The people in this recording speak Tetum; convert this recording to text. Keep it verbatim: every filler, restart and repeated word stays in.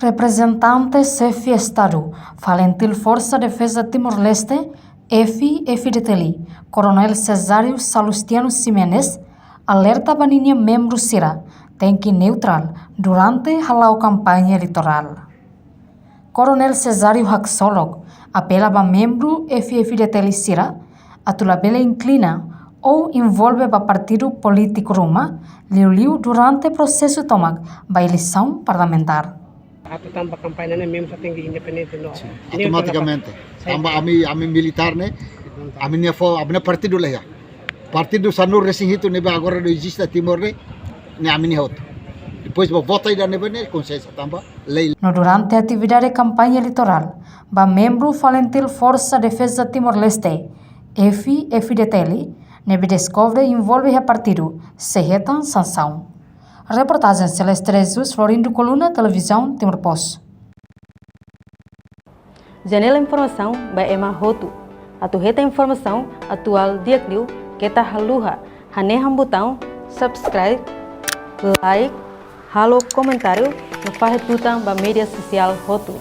Reprezentante Xefe Estadu Falintil Forsa Defeza Timor-Leste, F-FDTL, Koronél Cesário Salustiano Ximenes, alerta ba ninia membru sira tenke neutrál durante hala'o kampaña eleitorál. Koronél Cesário haksolok apela ba membru F-FDTL sira atu labele inklina ou envolve ba partidu polítiku ruma, liuliu durante prosesu tomak ba eleisaun parlamentár. Atu tama ba kampaña ne'e membru sira tenke independente no. Sin, neutral automatikamente. Tanba ami, ami militár ne'e, ami-nia fó, ami-nia partidu la iha. Partidu sanulu-resin-hitu ne'ebé agora eziste iha Timor ne'e, ne'e ami-nia hotu. Depois ba vota ida ne'ebé ne'e konsensu tanba lei. No durante atividade kampaña eleitorál ba membru Falintil Forsa Defeza Timor-Leste, F-FDTL, ne'ebé deskobre envolve iha partidu sei hetan sansaun. Reportajen Celeste Jesus, Florindo Coluna, Televizaun Timor Post. Janela informasaun ba ema hotu. Atu hetan informasaun atuál di'ak liu, keta haluha hanehan butaun subscribe, like, halo komentáriu no fahe tutan ba média sosiál hotu.